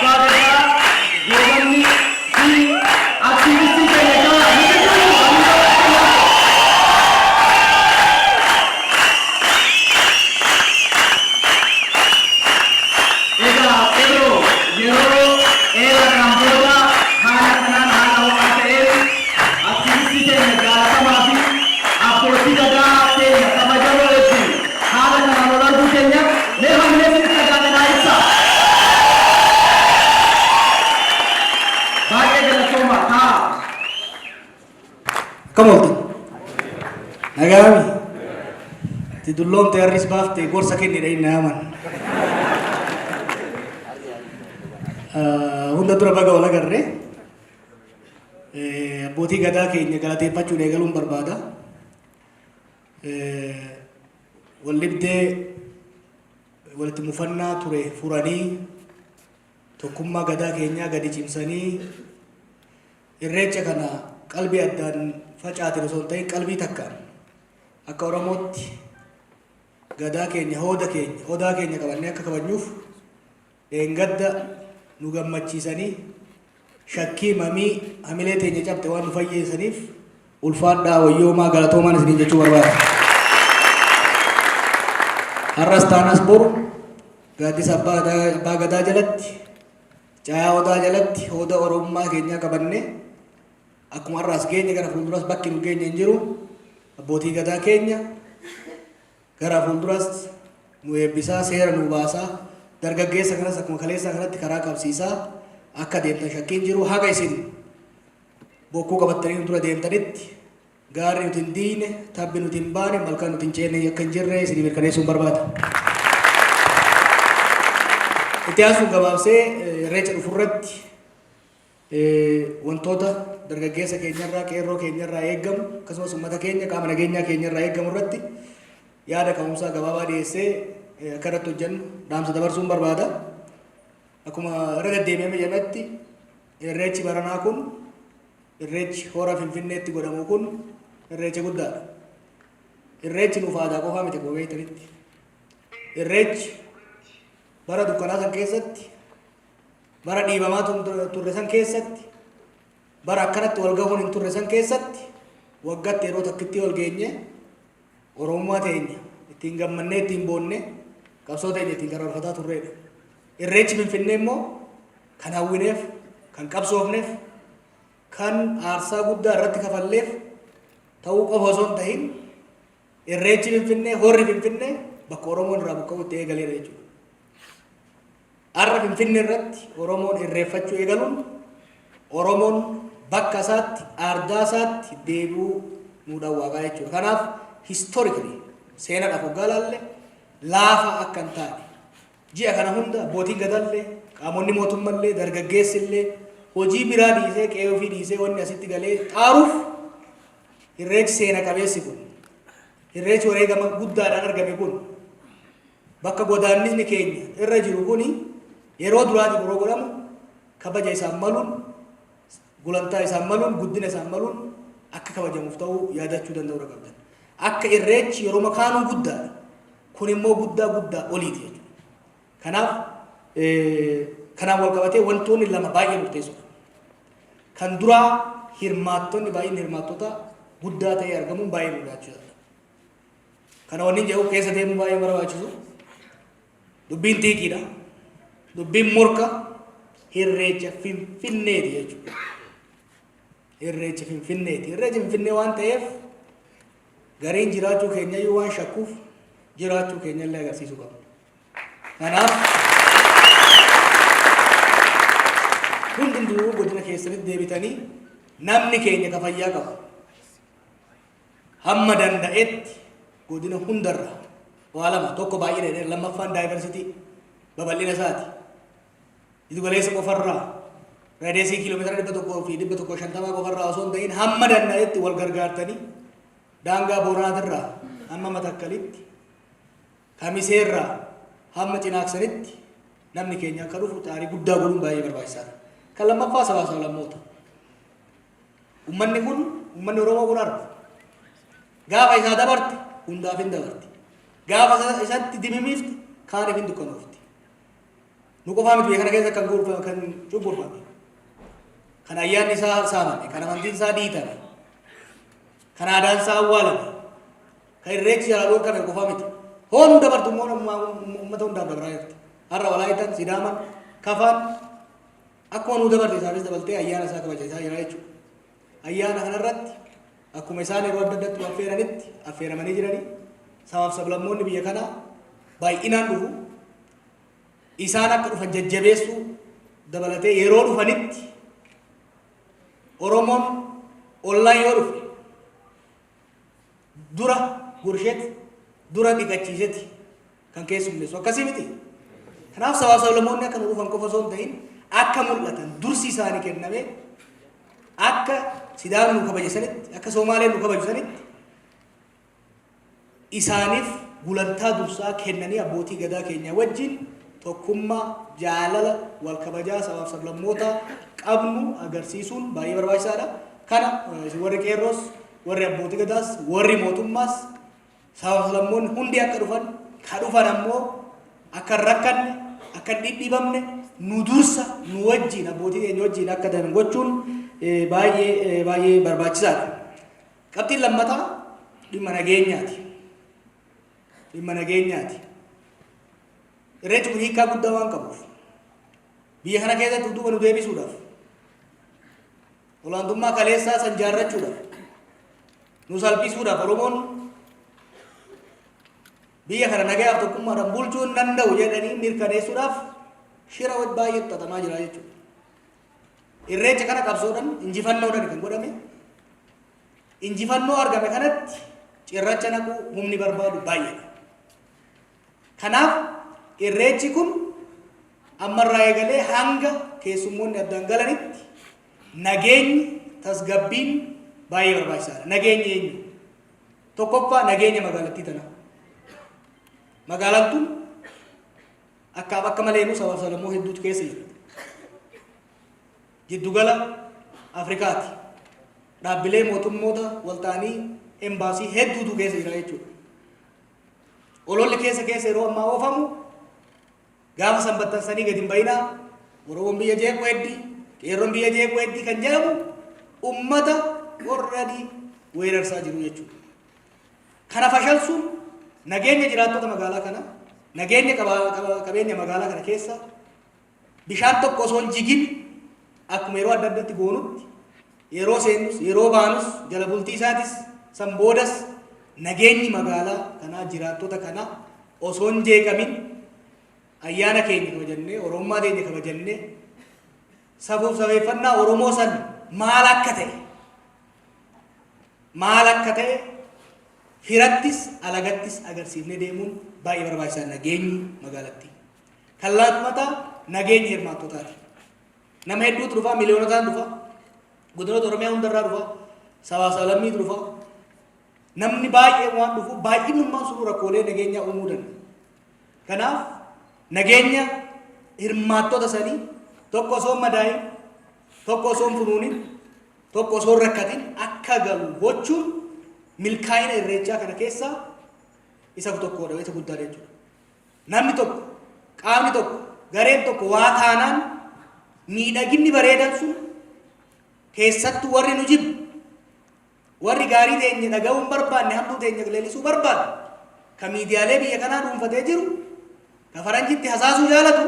Abbaa Gadaa Goobanni fi aktiivistii keenya Jawaar nuti jiru. Egaa qeerroo, yeroo dheeraa kanaan booda haala kanaan, haala ho'aa ta'een, aktiivistii keenya jaalatamaa fi abbootii gadaa keenya kabajamoo wajjin haala kanaan wal arguu keenya mee hamilee isinitti dhaga'ame ibsa. Baay'ee galatooma, ta'a. Akkam ooltan? Nagaami? Ati dulloomte, harris baafte, gorsa kennidha inni yaaman. Hunda dura baga wal agarre. Abbootii gadaa keenya galateeffachuun eegaluun barbaada. Waldhibdee, walitti mufannaa ture furanii, tokkummaa gadaa keenyaa gadi cimsanii, irreecha kana qalbii addaan facaatin osoo hin ta'in qalbii takkaan akka Oromootti gadaa keenya, hooda keenya, odaa keenya qabannee akka kabajnuuf dheengadda nu gammachiisanii, shakkii, mamii, hamilee teenya cabxe waan nu fayyeessaniif ulfaadhaa, wayyoomaa, galatoomaan isiniin jechuu barbaada. Har'as taanas boru gaaddisa abbaa gadaa jalatti, caayaa odaa jalatti, hooda Oromummaa keenyaa qabannee akkuma har'aas geenye gara fuulduras bakki nu geenye hin jiru. Abbootii gadaa keenya gara fuulduras nu eebbisaa, seera nu baasaa, dargaggeessa kanas akkuma kaleessaa kanatti karaa qabsiisaa akka deemtan shakkiin jiru. Haga isin bokkuu qabattanii nu dura deemtanitti gaarri nuti hin diine, tabbi nuti hin baane, malkaan nuti hin ceene akka hin jirre isinii mirkaneessuun barbaada. Itti aansuun gabaabsee irreecha dhufurratti wantoota dargaggeessa keenyarraa, qeerroo keenyarraa eeggamu, akkasumas uummata keenya, qaama nageenyaa keenyarraa eeggamu irratti yaada ka'umsaa gabaabaa dhiyeessee akka irratti hojjennu dhaamsa dabarsuun barbaada. Akkuma irra deddeebi'ame jedhametti, irreechi baranaa kun, irreechi hora Finfinneetti godhamu kun, irreecha guddaadha. Irreechi nuuf aadaa qofaa miti, akkuma beektanitti. Irreechi bara dukkanaa san keessatti, bara dhiibamaa turre san keessatti, bara akkanatti wal gahuun hin turre san keessatti, waggaatti yeroo takkitti wal geenye Oromummaa teenya ittiin gammannee, ittiin boonne, qabsoo teenya ittiin karoorfataa turreedha. Irreechi Finfinnee immoo kan hawwineef, kan qabsoofneef, kan aarsaa guddaa irratti kafalleef ta'uu qofa osoo hin ta'in, irreechi Finfinnee, horri Finfinnee bakka Oromoon irraa buqqa'u itti eegaleedha jechuudha. Har'a Finfinnee irratti Oromoon irreeffachuu eegaluun Oromoon bakka isaatti, ardaa isaatti deebi'uu nuu dhawwaaqaa jechuudha. Kanaaf historically, seenaadhaaf hoggaa ilaalle, laafaa akka hin taane, ji'a kana hunda abbootiin gadallee, qaamonni mootummallee, dargaggeessillee hojii biraa dhiisee, qe'ee ofii dhiisee wanni asitti galee xaaruuf irreechi seena qabeessi kun, irreechi wareegama guddaadhaan argame kun, bakka godaannisni keenya irra jiru kuni yeroo duraatiif yeroo godhamu kabaja isaan maluun, gulantaa isaan maluun, guddina isaan maluun akka kabajamuuf ta'uu yaadachuu danda'uu qabdan. Akka irreechi yeroo makaanuu guddaadha. Kun immoo guddaa guddaa oliiti jechuudha. Kanaaf kanaan wal qabatee wantoonni lama baay'ee murteessoodha. Kan duraa, hirmaattonni, baay'inni hirmaattota guddaa ta'ee argamuun baay'ee barbaachisaadha. Kana wanni jedhu keessa deemuu baay'ee barbaachisu. Dubbiin xiiqiidha. Dubbiin morka irreecha Finfinneeti jechuudha. Irreecha Finfinneeti. Irreecha Finfinnee waan ta'eef gariin jiraachuu keenyayyuu waan shakkuuf jiraachuu keenyallee agarsiisuu qabna. Kanaaf hundumtuu godina keessanitti deebitanii namni keenya ka fayyaa qabu hamma danda'etti godina hundarra waa lama: tokko baay'ina jedhee, lammaffaan diversity, babal'ina isaati. Giddu galeessa qofarraa, radius kiiloomeetira 100 fi 150 qofarraa osoo hin ta'in, hamma danda'etti wal gargaartanii daangaa Booraatirraa hamma Matakkalitti, Kamiseerraa hamma Cinaaksanitti namni keenya akka dhufu xaarii guddaa godhuun baay'ee barbaachisaadha. Kan lammaffaa, sabaa sablammoota. Uummanni kun, uummanni Oromoo kun arga. Gaafa isaa dabarte hundaaf hin dabarti. Gaafa isatti dimimiifte kaaniif hin dukkanoofti. Nu qofaa miti biyya kana keessa kan kan cunqurfame. Kan ayyaanni isaa saamame, kan amantiin isaa dhiitame, kan aadaan isaa awwaalame, kan irreechi jalaa dhorkame qofaa miti. Hoon dabartu immoo uummata hundaaf dabaraa jirti. Har'a Walaayitaan, Sidaaman, Kafaan akkuma nuu dabarte isaanis dabaltee ayyaana isaa kabajataa jira jechuudha. Ayyaana kanarratti akkuma isaan yeroo adda addaatti affeeranitti affeeramanii jiranii sabaaf sablammoonni biyya kanaa baay'inaan dhufu. Isaan akka dhufan jajjabeessuu dabalatee yeroo dhufanitti Oromoon ollaan yoo dhufe dura gursheeti, dura dhiqachiiseti kan keessummeessu. Akkasii miti. Kanaaf sabaaf sablammoonni akka nu dhufan qofa osoo hin ta'in akka mul'atan dursi isaanii kennamee akka Sidaamni nu kabaje sanitti, akka Somaaleen nu kabaju sanitti isaaniif gulantaa dursaa kennanii abbootii gadaa keenya wajjin tokkummaa, jaalala, wal kabajaa sabaaf sablammoota qabnu agarsiisuun baay'ee barbaachisaadha. Kana isin warri qeerroos, warri abbootii gadaas, warri mootummaas sabaaf sablammoonni hundi akka dhufan, ka dhufan ammoo akka hin rakkanne, akka hin dhidhiibamne nu dursa nu wajjin abbootii keenya wajjin akka ta'an gochuun baay'ee baay'ee barbaachisaadha. Qabxiin lammataa dhimma nageenyaati. Dhimma nageenyaati. Irreechi kun hiikkaa guddaa waan qabuuf biyya kana keessatti duuba nu deebisuudhaaf, olaantummaa kaleessaa san jaarrachuudhaaf, nu salphisuudhaaf, Oromoon biyya kana nagayaaf tokkummaadhaan bulchuu hin danda'u jedhanii mirkaneessuudhaaf shira baay'ee xaxamaa jira jechuudha. Irreecha kana qabsoodhaan injifannoodhaan kan godhame, injifannoo argame kanatti cirracha naquu humni barbaadu baay'eedha. Kanaaf irreechi kun ammarraa eegalee hanga keessummoonni addaan galanitti nageenyi, tasgabbiin baay'ee barbaachisaadha. Nageenyi eenyu? Tokkoffaa nageenya magaalattii tanaa. Magaalaan tun akkaaf akka maleenuu sabaaf sablammoo hedduutu keessa jira. Jiddugala Afrikaati. Dhaabbilee mootummoota walta'anii embaasii hedduutu keessa jira jechuudha. Ololli keessa keessa yeroo ammaa oofamu gaafa sanbattan sanii gadi hin bayinaa, Oromoon biyya jeequu heddii, qeerroon biyya jeequu heddii kan jedhamu ummata already weerarsaa jiru jechuudha. Kana fashalsuun nageenya jiraattota magaalaa kana, nageenya qabeenya magaalaa kana keessa bishaan tokko osoo hin jigin akkuma yeroo adda addatti goonutti yeroo seennus yeroo baanus jala bultii isaatis san boodas nageenyi magaalaa kanaa jiraattota kanaa osoo hin jeeqamin ayyaana keenya kabajannee, Oromummaa keenya kabajannee, safuuf safeeffannaa Oromoo san maal akka ta'e maal akka ta'e firattis alagattis agarsiifnee deemuun baay'ee barbaachisaa nageenyi magaalattii. Kan lammataa nageenya hirmaattotaati. Nama hedduutu dhufa, miliyoonotaan dhufa, godinoota Oromiyaa hundarraa dhufa, sabaa sablammiitu dhufa. Namni baay'een waan dhufu baay'inummaan sunuu rakkoolee nageenyaa uumuu danda'a. Kanaaf nageenya hirmaattota sanii tokko osoo hin madaa'in, tokko osoo hin funuunin, tokko osoo hin rakkatin akka galu gochuun milkaa'ina irreechaa kana keessaa isa tokkodha, isa guddaadha jechuudha. Namni tokko, qaamni tokko, gareen tokko waa taanaan miidhaginni bareedan sun keessattuu warri nu jibbu, warri gaarii teenya dhaga'uu hin barbaanne, hamtuu teenya leellisuu barbaadu, ka miidiyaalee biyya kanaa dhuunfatee jiru, ka faranjitti hasaasuu jaalatu,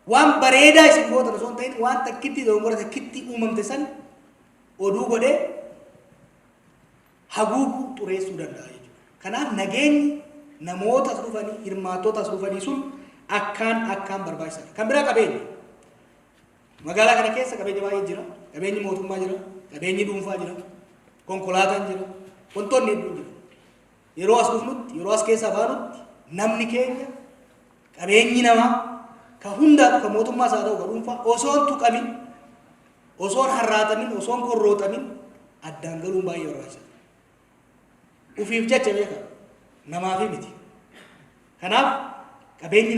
waan bareedaa isin gootan osoo hin ta'in waan takkitti dogongora takkitti uumamte san oduu godhee haguuguu xureessuu danda'a jechuudha. Kanaaf nageenyi namoota as dhufanii, hirmaattota as dhufanii sun akkaan akkaan barbaachisaadha. Kan biraa qabeenya. Magaalaa kana keessa qabeenya baay'ee jira. Qabeenyi mootummaa jira. Qabeenyi dhuunfaa jira. Konkolaataan jira. Wantoonni hedduun jira. Yeroo as dhufnutti, yeroo as keessaa baanutti namni keenya, qabeenyi namaa ka hundaatu, ka mootummaas haa ta'u ka dhuunfaa, osoo hin tuqamin, osoo hin harraatamin, osoo hin korrooxamin addaan galuun baay'ee barbaachisaadha. Ufiif jecha beeka, namaafi miti. Kanaaf qabeenyi,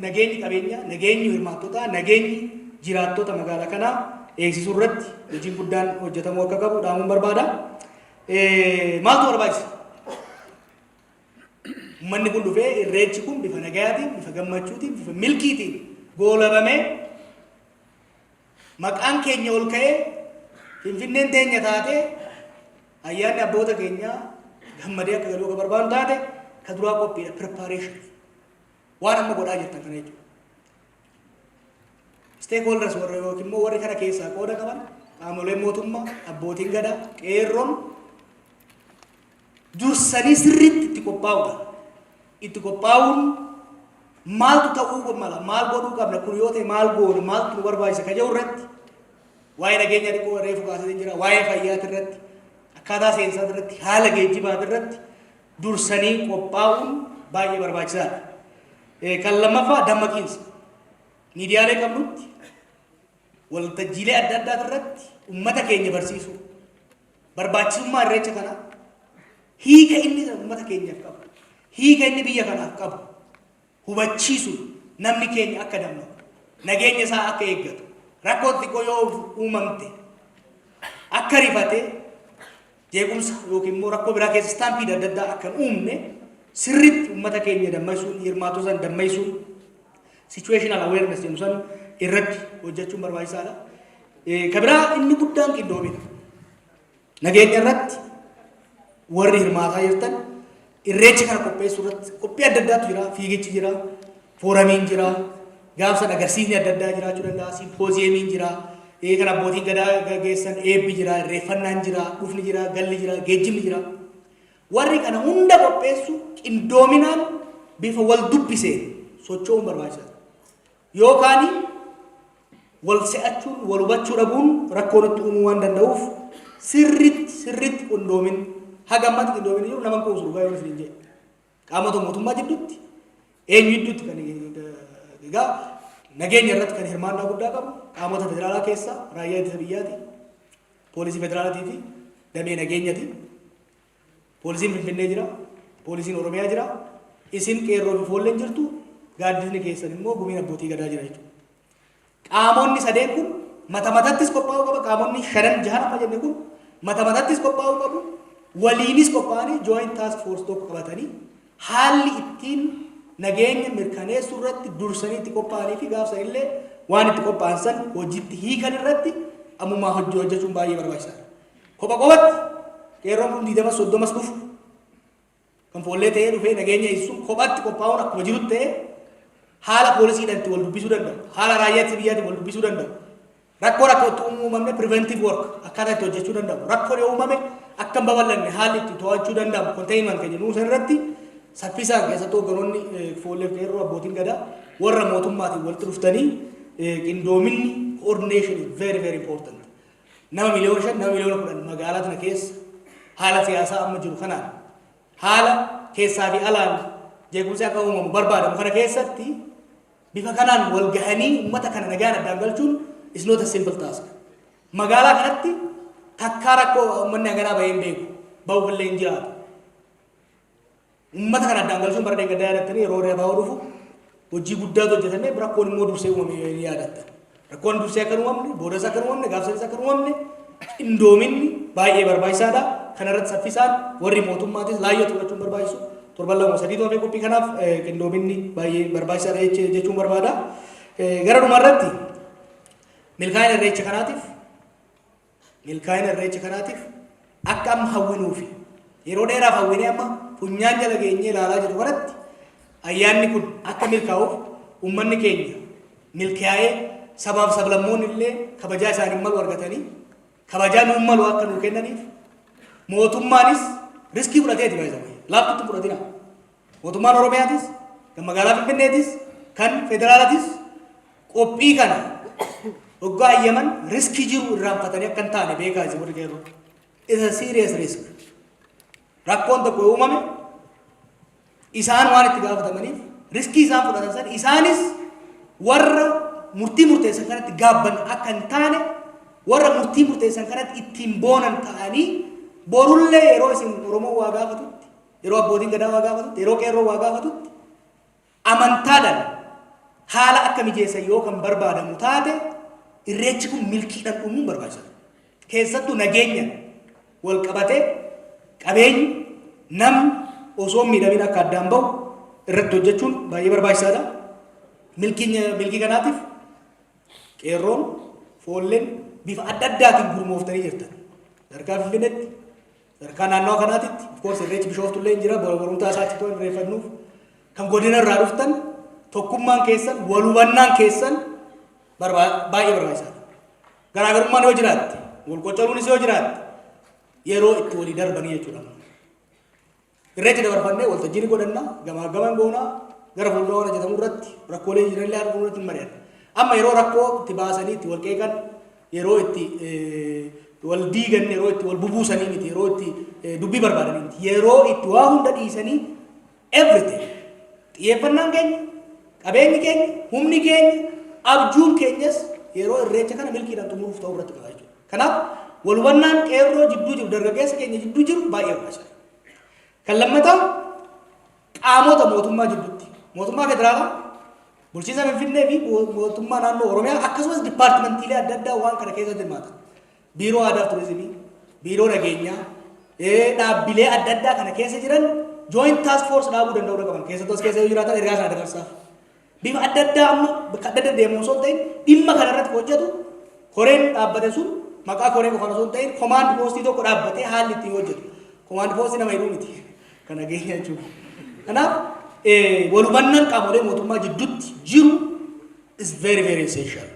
nageenyi qabeenyaa, nageenyi hirmaattotaa, nageenyi jiraattota magaalaa kanaa eegsisuu irratti hojiin guddaan hojjetamuu akka qabu dhaamuun barbaada. Maaltu barbaachisa? Uummanni kun dhufee irreechi kun bifa nagayaatiin, bifa gammachuutiin, bifa milkiitiin goolabamee, maqaan keenya ol ka'ee, Finfinneen teenya taatee, ayyaanni abboota keenyaa gammadee akka galuu akka barbaadu taate, ka duraa qophiidha, preparation, waan amma godhaa jirtan kana jechuudha. Stakeholders warra yookiin immoo warri kana keessaa qooda qaban, qaamoleen mootummaa, abbootiin gadaa, qeerroon dursanii sirriitti itti qophaa'uudha. Itti qophaa'uun maaltu ta'uu mala, maal godhuu qabna, kun yoo ta'e maal goona, maaltu nu barbaachisa ka jedhu irratti, waa'ee nageenya xiqqoo reefu kaasee jira, waa'ee fayyaati irratti, akkaataa seensaa irratti, haala geejjibaati irratti dursanii qophaa'uun baay'ee barbaachisaadha. Kan lammaffaa dammaqiinsa. Miidiyaalee qabnutti, waltajjiilee adda addaa irratti uummata keenya barsiisuu, barbaachisummaa Irreecha kanaa, hiika inni uummata keenyaaf qabu, hiika inni biyya kanaaf qabu hubachiisuun namni keenya akka dammaqu, nageenya isaa akka eeggatu, rakkoo xixiqqoo yoo uumamte akka rifatee jeequmsa yookiin immoo rakkoo biraa keessa stampede adda addaa akka hin uumne sirriitti uummata keenya dammaqsuun, hirmaatota san dammaqsuun, situational awareness jedhu san irratti hojjechuun barbaachisaadha. Ka biraa inni guddaan qindoomina. Nageenya irratti warri hirmaataa jirtan, Irreecha kana qopheessuu irratti qophii adda addaatu jira. Fiigichi jira, foorumiin jira, gaafsan agarsiisni adda addaa jiraachuu danda'a, symposiumiin jira, kan abbootiin gadaa gaggeessan eebbi jira, irreeffannaan jira, dhufni jira, galli jira, geejjibni jira. Warri kana hunda qopheessu qindoominaan bifa wal dubbiseen socho'uun barbaachisaadha. Yookaan wal se'achuun, wal hubachuu dhabuun rakkoo nutti uumuu waan danda'uuf, sirritti sirritti qindoomin, haga ammatti qindoomin jiru nama quusu, dhugaa yoo isin jedhe. Qaamota mootummaa jidduutti, eenyu jidduutti, kan egaa nageenya irratti kan hirmaannaa guddaa qabu qaamota federaalaa keessaa raayyaa ittisa biyyaati, poolisii federaalaatii fi damee nageenyati. Poolisiin Finfinnee jira, poolisiin Oromiyaa jira, isin qeerroo fi foolleen jirtu, gaaddisni keessan immoo gumiin abbootii gadaa jira jechuudha. Qaamonni sadeen kun mata matattis qophaa'uu qaba. Qaamonni shanan jahan amma jenne kun mata matattis qophaa'uu qabu. Waliinis qophaa'anii joint task force tokko qabatanii haalli ittiin nageenya mirkaneessuu irratti dursanii itti qophaa'anii fi gaafsan illee waan itti qophaa'an san hojiitti hiikan irratti ammumaa hojii hojjechuun baay'ee barbaachisaadha. Kopha qophatti qeerroon kun 20 30s dhufu kan foollee ta'ee dhufee nageenya eegsisu kophatti qophaa'uun akkuma jirutti ta'ee, haala poolisiidhaan itti wal dubbisuu danda'u, haala raayyaa ittisa biyyaatiin wal dubbisuu danda'u, rakkoon akka itti uumamne preventive work akkaataa itti hojjechuu danda'u, rakkoon yoo uumame akka hin babal'anne haalli itti to'achuu danda'amu, containment kan jennu san irratti saffisaan, keessattuu hogganoonni foollee, qeerroo, abbootiin gadaa warra mootummaatiin walitti dhuftanii qindoominni, coordination is very very important. Nama 5 miliyoona, nama 10 miliyoona magaalaa tana keessa, haala siyaasaa amma jiru kanaan, haala keessaa fi alaan jeequmsi akka uumamu barbaadamu kana keessatti, bifa kanaan wal gahanii uummata kana nagaan addaan galchuun is not a simple task. Magaalaa kanatti takkaa rakkoo uummanni haganaa bahee hin beeku. Bahuuf illee hin jiraatu. Uummata kana addaan galchuun bara deeggardaa yaadattanii, yeroo reebaa dhufu hojii guddaatu hojjetame, rakkoon immoo dursee uumame ni yaadattan. Rakkoon dursee akka hin uumamne, boodas akka hin uumamne, gaafsanis akka hin uumamne qindoominni baay'ee barbaachisaadha. Kana irratti saffisaan warri mootummaatis laayyoo fudhachuun barbaachisu. Torban 2 3 torbee qophii kanaaf qindoominni baay'ee barbaachisaadha jechuun barbaada. Gara dhumarratti, milkaa'ina Irreecha kanaatiif akka amma hawwinuu fi yeroo dheeraaf hawwinee amma funyaan jala geenyee ilaalaa jirru kanatti ayyaanni kun akka milkaa'uuf, uummanni keenya milkaa'ee, sabaaf sablammoonni illee kabajaa isaanii malu argatanii kabajaa nuun malu akka nuu kennaniif, mootummaanis risk fudhateeti baay'ee laaftutti fudhatina. Mootummaan Oromiyaatis, kan magaalaa Finfinneetis, kan federaalatis qophii kana hoggaa ayyaman risk jiru irraanfatanii akka hin taane beekaa isin warri qeerroo. It's a serious risk. Rakkoon tokko yoo uumame isaan waan itti gaafatamaniif, risk isaan fudhatan san isaanis warra murtii murteessan kanatti gaabban akka hin taane, warra murtii murteessan kanatti ittiin boonan ta'anii, borullee yeroo isin Oromoo waa gaafatutti, yeroo abbootiin gadaa waa gaafatutti, yeroo qeerroo waa gaafatutti amantaadhaan haala akka mijeessan yoo kan barbaadamu taate, Irreechi kun milkiidhaan dhumuun barbaachisaadha. Keessattuu nageenya wal qabatee qabeenyi namni osoo hin miidhamin akka addaan bahu irratti hojjechuun baay'ee barbaachisaadha. Milkii kanaatiif qeerroon foolleen bifa adda addaatiin gurmooftanii jirtan. Sadarkaa Finfinneetti, sadarkaa naannoo kanaatitti, of course Irreechi Bishooftullee hin jira, barumsaa isaatti toon irreeffannuuf kan godina irraa dhuftan, tokkummaan keessan, wal hubannaan keessan baay'ee barbaachisaadha. Garaagarummaan yoo jiraatte, wal qoccoluunis yoo jiraatte, yeroo itti walii darbanii jechuudha. Irreecha dabarfannee waltajjii ni godhanna, gamaa gaman goonaa, gara fuuldura waan hojjetamu irratti rakkoolee jiranillee arguu irratti hin mari'anna. Amma yeroo rakkoo itti baasanii itti wal qeeqan, yeroo itti wal diigan, yeroo itti wal bubuusanii miti, yeroo itti dubbii barbaadanii miti, yeroo itti waa hunda dhiisanii, everything, xiyyeeffannaan keenya, qabeenyi keenya, humni keenya, abjuun keenyas yeroo Irreecha kana milkiidhaan xumuruuf ta'uu irratti qaba jechuudha. Kanaaf wal hubannaan qeerroo jidduu jiru, dargaggeessa keenya jidduu jiru baay'ee barbaachisaadha. Kan lammataa, qaamota mootummaa jidduutti, mootummaa federaalaa, bulchiinsa Finfinnee fi mootummaa naannoo Oromiyaa, akkasumas dipaartimentiilee adda addaa waan kana keessatti hirmaatan. Biiroo Aadaa fi Turizimii, Biiroo Nageenyaa, dhaabbilee adda addaa kana keessa jiran joint task force dhaabuu danda'uu qaban. Keessattuu as keessa yoo jiraatan ergaa sana dabarsaaf. Bifa adda addaa amma bakka adda adda deemu osoo hin ta'in, dhimma kana irratti hojjetu koreen dhaabbate sun maqaa koree qofaan osoo hin ta'in, command postii tokko dhaabbatee haalli ittiin hojjetu. Command postii nama hidhuu miti. Kan nageenya jechuudha. Kanaaf wal hubannaan qaamolee mootummaa jidduutti jiru is very very essential.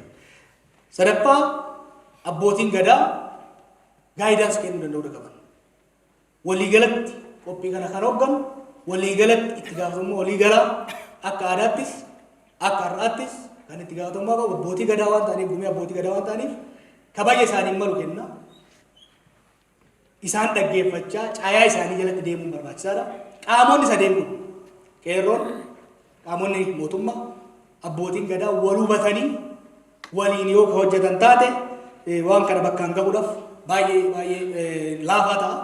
Sadaffaa, abbootiin gadaa guidance kennuu danda'uu qaban. Waliigalatti qophii kana kan hoogganu, waliigalatti itti gaafatamummaa waliigalaa akka aadaattis akka har'aattis kan itti gaafatamummaa qabu abbootii gadaa waan ta'aniif, gumii abbootii gadaa waan ta'aniif, kabaja isaanii malu kenna. Isaan dhaggeeffachaa caayaa isaanii jalatti deemuun barbaachisaadha. Qaamonni sadeen kun, qeerroon, qaamonni mootummaa, abbootiin gadaa, wal hubatanii waliin yoo hojjetan taate, waan kana bakkaan gahuudhaaf baay'ee baay'ee laafaa ta'a.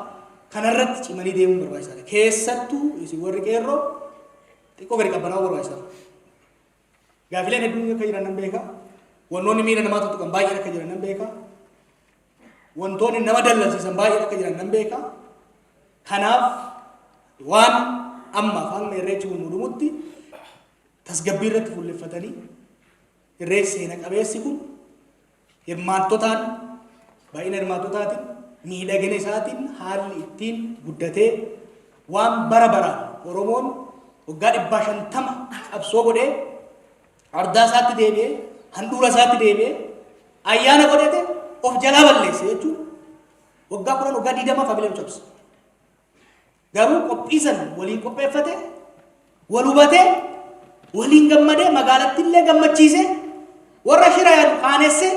Kanarratti cimanii deemuun barbaachisaadha. Keessattuu isin warri qeerroo xiqqoo gadi qabbanaa'uu barbaachisaadha. Gaafileen hedduun akka jiran nan beeka. Wantoonni miira namaa tuttuqan baay'een akka jiran nan beeka. Wantoonni nama dallansiisan baay'een akka jiran nan beeka. Kanaaf waan ammaaf hamma Irreechi kun dhumutti tasgabbii irratti fuulleffatanii, Irreechi seena qabeessi kun hirmaattotaan, baay'ina hirmaattotaatiin, miidhagina isaatiin, haalli ittiin guddatee, waan bara baraan Oromoon waggaa 150 qabsoo godhee ardaa isaatti deebi'ee, handhuura isaatti deebi'ee ayyaana godhate of jalaa balleesse jechuun waggaa 10, waggaa 20 familiin cabsa. Garuu qophii san waliin qopheeffate, wal hubatee, waliin gammadee, magaalattillee gammachiisee, warra shira yaadu qaanessee,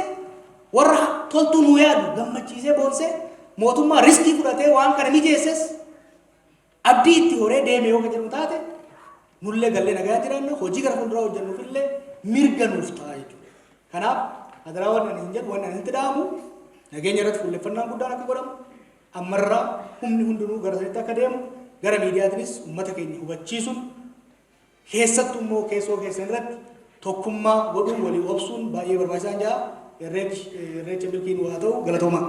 warra toltuu nuu yaadu gammachiisee boonsee, mootummaa riskii fudhatee waan kana mijeesses abdii itti horee deeme yoo jedhamu taate, nullee gallee nagaa jiraanna, hojii gara fuulduraa hojjennuufillee mirga nuuf ta'a jechuudha. Kanaaf adaraa wanni ani hin jedhu, wanni ani itti dhaamu, nageenya irratti fuulleffannaan guddaan akka godhamu, ammarraa humni hundinuu gara sanitti akka deemu, gara miidiyaatiinis uummata keenya hubachiisuun, keessattuu immoo keessoo keessan irratti tokkummaa godhuun walii obsuun baay'ee barbaachisaan jaa. Irreechi Irreecha milkiin waa ta'u. Galatoomaa.